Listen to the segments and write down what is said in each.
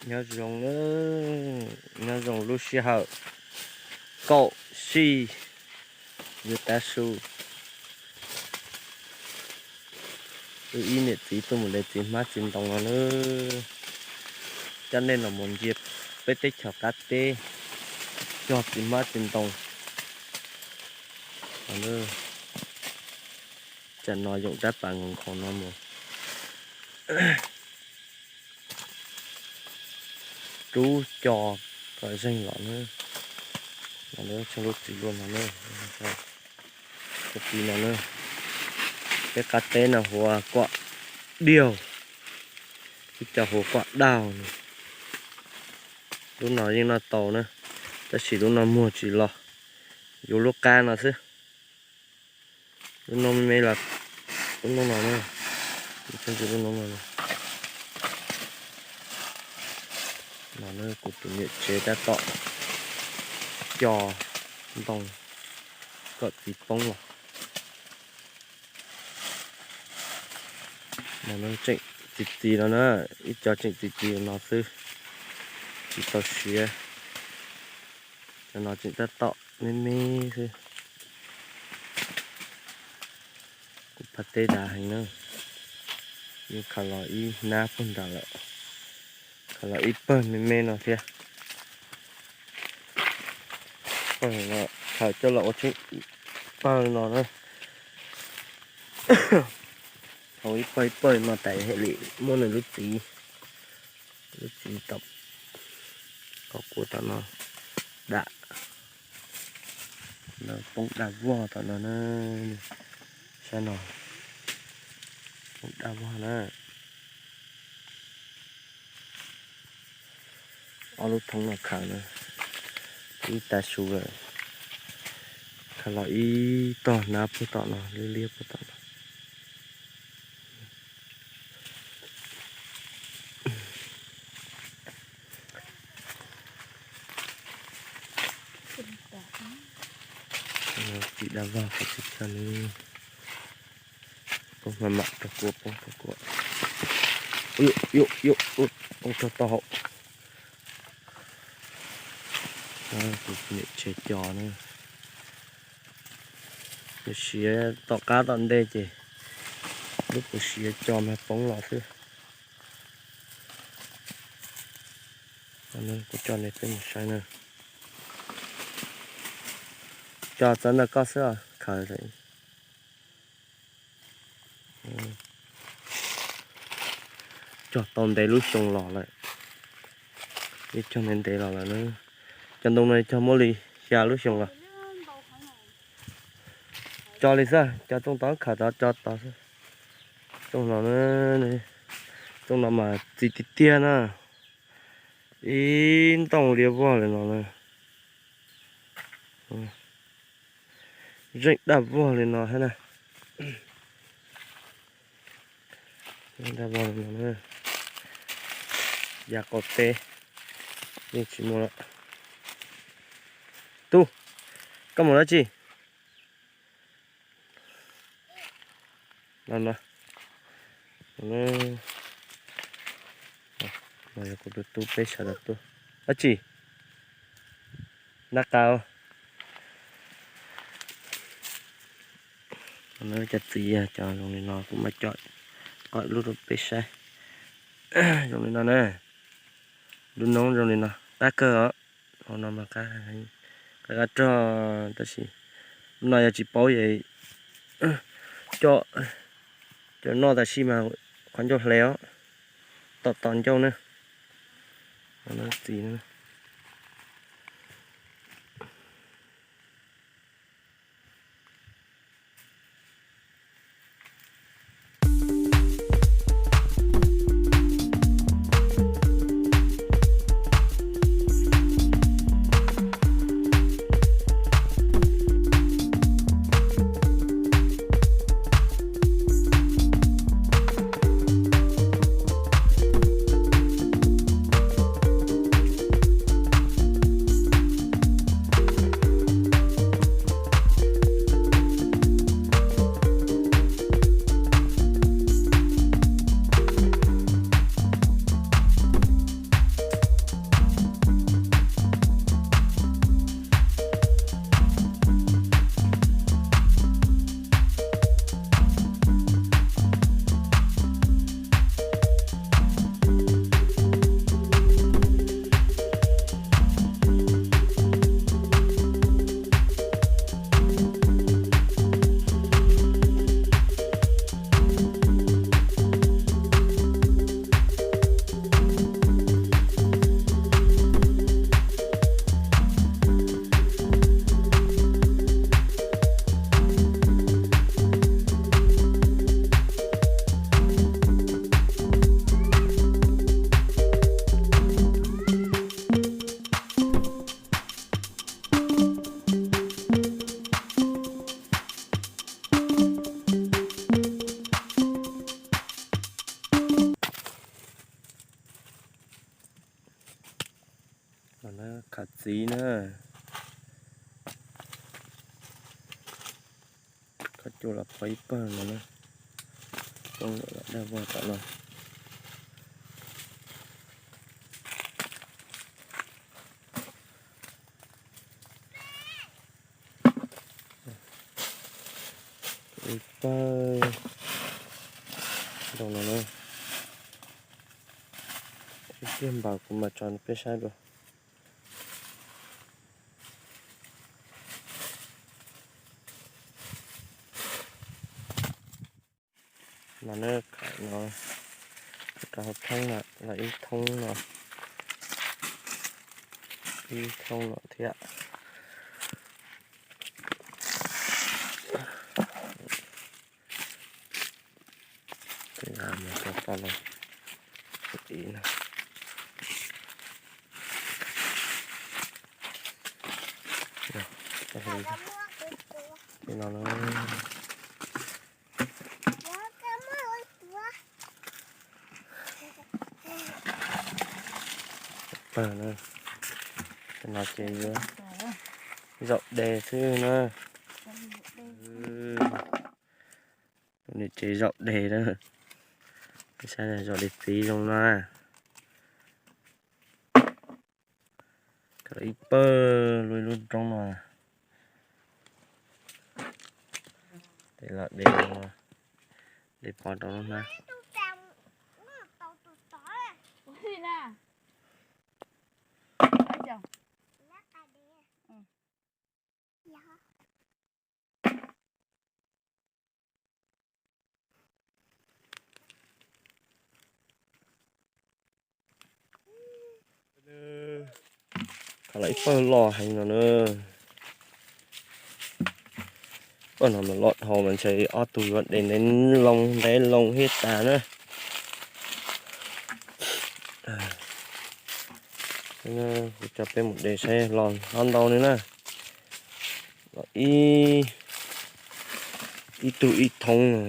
Nyob zoo na, nyob zoo lub sij hawm kaum sij yuav tav su. Wb ib niam txiv tuaj mus de txiv hmab txiv ntoo no na, coj nej los mus ntsia peb teb chaws qab teb cog txiv hmab txiv ntoo no. Tsam no yoom rab pas nkaus nkhaus no mus rub co kom zeeg los na. No lub txiv luaj no na, lub txiv no na, peb qab teb no hu ua kuam diaug, ib co hu ua kuam daug no. Lub no yeej noj tau na, tab sis lub no muag tsis los, yuav lub qab no xwb. Lub no me me los, lub no no na, lub no no. No na, kuv tus niam tsev tab tom co ntoo kom txiv poob los. No tseem txiv txiv no na, ib co tseem txiv txiv no xwb, tsis tau siav. Cov no tseem tab tom me me xwb. Kuv pha teb dav heev na, yeej khaws los ib hnab puag nrad lawm, khaws los ib pawg me me no thiab. Pawg no khaws coj los ua tsheej pawg no na. Hau ib pawg ib pawg no tas hais li muab nws lub txiv, lub txiv tom qhov kuav tom no dam. Lawv poob daj vog tom no na, sab no poob daj vog na. Ob lub thoob no khaws na, ib tav su lawm, khaws los ib tog hnab puag tom no, liab liab puag tom no. Txiv daj vog qhov txhia chaw li. Poob hma mam rau kua, poob rau kua. Ua, ua, ua, poob rau tau hauv. Tus niam tsev co na, siav tom qab tom ntej ces lub kuv siav co mas poob los xwb. Kuv coj nej peb mus saib na. Co txawv ntawm koj xwb os, khaws. Cog tau ntev lub xyoo los lawm, cog ntev ntev los lawm na. Cov ntoo no cog muaj li xya lub xyoo los. Co li xwb, co txooj tau khaws tau co tau xwb. Txooj no, txooj no mas txiv tiag tiag na. Ib ntoo liab vog li no na. Zeej daj vog li no thiab na. Daj vog li no na. Ya qaum teb yeej tsis muaj lawm. Tub, koj mus dab tsi? No, no, no yog kuv tus tub peb sawv daws tuaj. Dab tsi? Nab qa. Cov txiv cov zoo li no kuv mam coj kom lub rau peb saib. Zoo li no na, lub noob zoo li no qab kawg os. Hauv no mas qab, qab rog, tab sis no yog tsis paub es coj, coj noj tam sim mas qhov ncauj hle os, tom tom ncauj na. Txiv na. Los na, khav txiv na. Khav cua los pov ib pawg no na. Coob lawm, dag vog tom no. Ib pawg zoo no na. Ib pliag npaum kuv mam tso peb saib dua. No na, khav no rau hauv thoob no los ib thoob no, ib thoob no thiab. Mus rau tod los ib no. Li no na. Pawg na. Cov no ces yuav zaum de xwb na. Niam tsev zaum de na. Peb saib zaum de txiv zoo no na. Khav ib pawg luaj ib lub roob no. Tes los de, de pov rau lub hnab. Khav los ib pawg loj heev no na. Pawg no mas loj dhau mas ntshe ob tug yuav de ntev loo ntev loo thiab tas na. Kuv coj peb mus de saib los hlob ntau li na. Los ib, ib tug ib thoob no.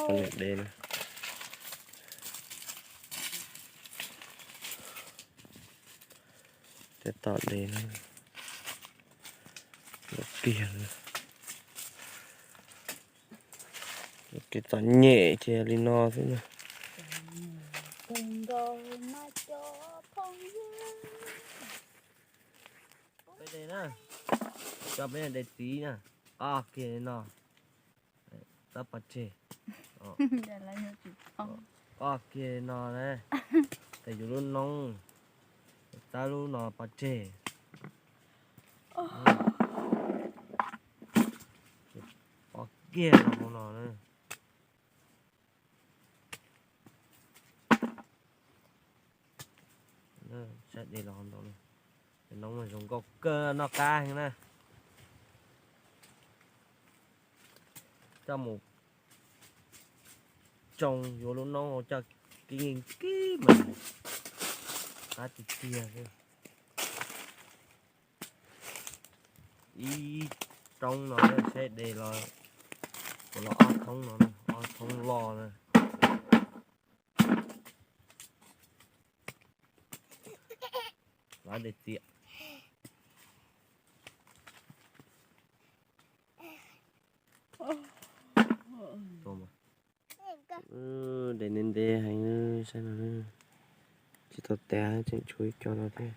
Poj niam de na. Tab tom de na. Lub piag na. Kev txom nyem ces li no xwb na. Peb de na, coj peb de txiv na, ob kiag li no, tab pov tseg. Ob kiag li no na, tes yus lub noob, tab lub no pov tseg. Ob kiag no hauv no na. Saib de los ntau, noob zoo nkauj kawg, noj qab heev na. Coj mus tsoo yuav lub noob coj kib kib mas qab tiag tiag xwb. Ib roob no saib de los, los ob thoob no, ob thoob loj na. Lawv de txiv. De ntev ntev heev, saib no, tsis tau tas tseem tshuav ib co no thiab.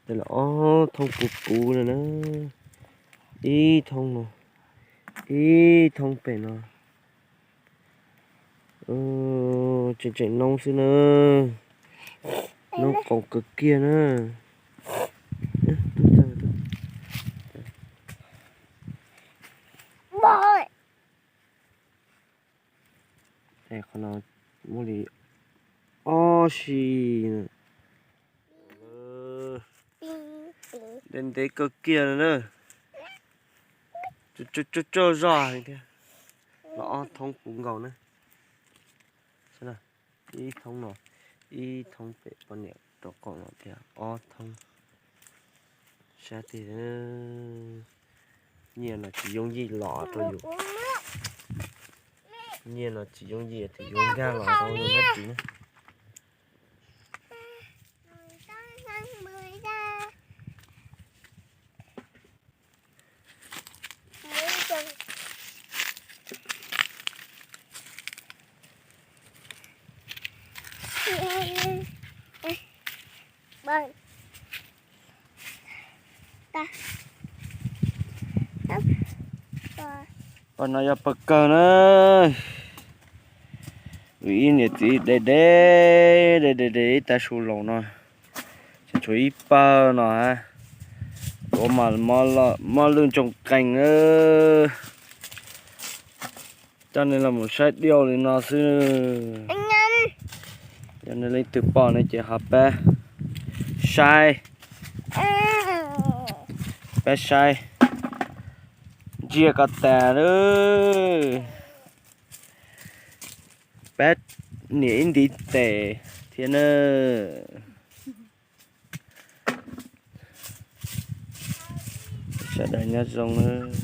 Tej los ob thoob puv puv no na, ib thoob no, ib thoob pem no. Tseem tseem noob xwb na, noob qoos kawg kiag na. Qhov no muaj li ob si. Ntev ntev kawg kiag no na. Tsuj tsuj zog heev thiab. Los ob thoob puv nkaus na. Ib thoob no, ib thoob pem poj niam rau qaum no thiab ob thoob. Sab tig, nyiaj no tsis yooj yim los rau yus. Nyiaj no tsis yooj yim tias yuav nkag los rau nws nab ris na. Pawg no yog pawg kawg na. Ib niam txiv de de de de de ib tag su laus no, tseem tshuav ib pawg no hab. Tuav mas mob lwj ntsoog qees na. Coj nej los mus saib diau li no xwb. Yog nej leej twg pom no ces ho pab saib, pab saib ntsia ko tas lawm. Pab niam ib ntiv tes thiab na. Sawv daws nyob zoo na.